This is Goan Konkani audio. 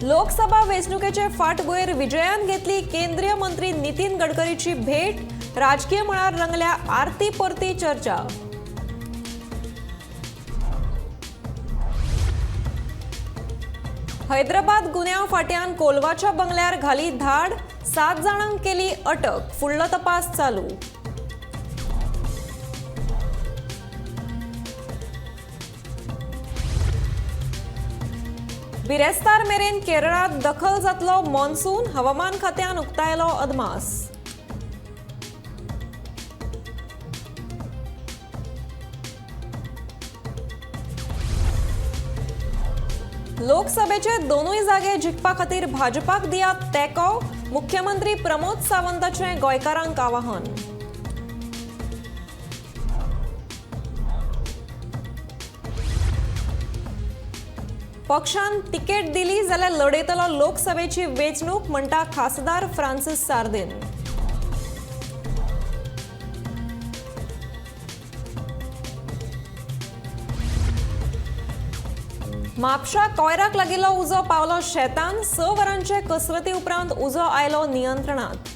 लोकसभा वेंचणुकेचे फाटभुंयेर विजयान घेतली केंद्रीय मंत्री नितीन गडकरीची भेट. राजकीय मळार रंगल्या आरती परती चर्चा. हैदराबाद गुन्यांव फांट्यान कोलवाच्या बंगल्यार घाली धाड. 7 जाणांक केली अटक. फुडलो तपास चालू. बिरेस्तार मेरेन केरळांत दखल जातलो मॉन्सून. हवामान खात्यान उक्तायलो अदमास. लोकसभेचे दोनूय जागे जिखपा खातीर भाजपाक दियात तेंको. मुख्यमंत्री प्रमोद सावंताचें गोंयकारांक आवाहन. पक्षान तिकेट दिली जाल्यार लढयतलो लोकसभेची वेंचणूक म्हणटा खासदार फ्रांसीस सार्दिन. म्हापशा कोयराक लागिल्लो उजो पावलो शेतान. 6 वरांचे कसरती उपरांत उजो आयलो नियंत्रणात.